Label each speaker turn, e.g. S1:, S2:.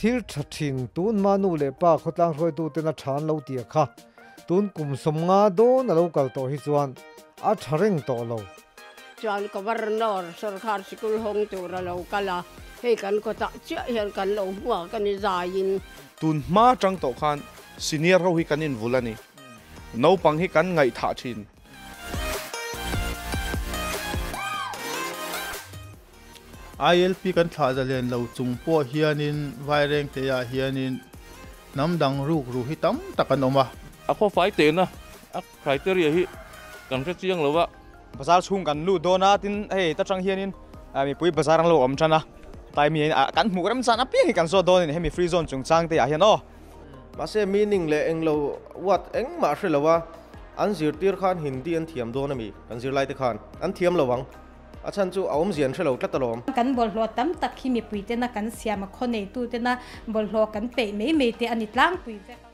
S1: Thil tha thin tun hma nu leh pa khawtlang hruaituten a tha an lo tih a kha. Tun kum 50 dawn a lo kal tawh hi chuan a tha reng tawh lo.
S2: Chuan Governor sorkar sikul hawng tur a lo kal a, hei kan kawtah chiah hian kan lo hmuak a ni zaiin.
S3: Tun hma tang tawh khan senior ho hi kan invul a ni. Naupang hi kan ngaihthah thin.
S4: ILP kan thlah zalen lo chung pawh hianin Vairengte-ah hianin hnam dang ruk ru hi tam tak an awm a.
S5: A khawfai tehna a criteria hi kan hre chiang lo a.
S6: Bazar chhung kan lut dawn a, tin hei ta tang hianin mipui bazar an lo awm tan a, tlai mi kan hmuh rem chan apiang hi kan zawt dawn a ni, hemi free zone chungchang te ah hian aw.
S7: Mahse meaning leh englo word engmah hre lo a, an zirtir khan Hindi an thiam dawn a mi, kan zirlai te khan an thiam lo ang. A chhan chu a awmzia an hre lo tlat alawm.
S8: Kan bawlhhlawh tam tak hi mipui tena kan siam a, khaw neitu tena bawlhhlawh kan peih mai mai te a ni tlangpui vek.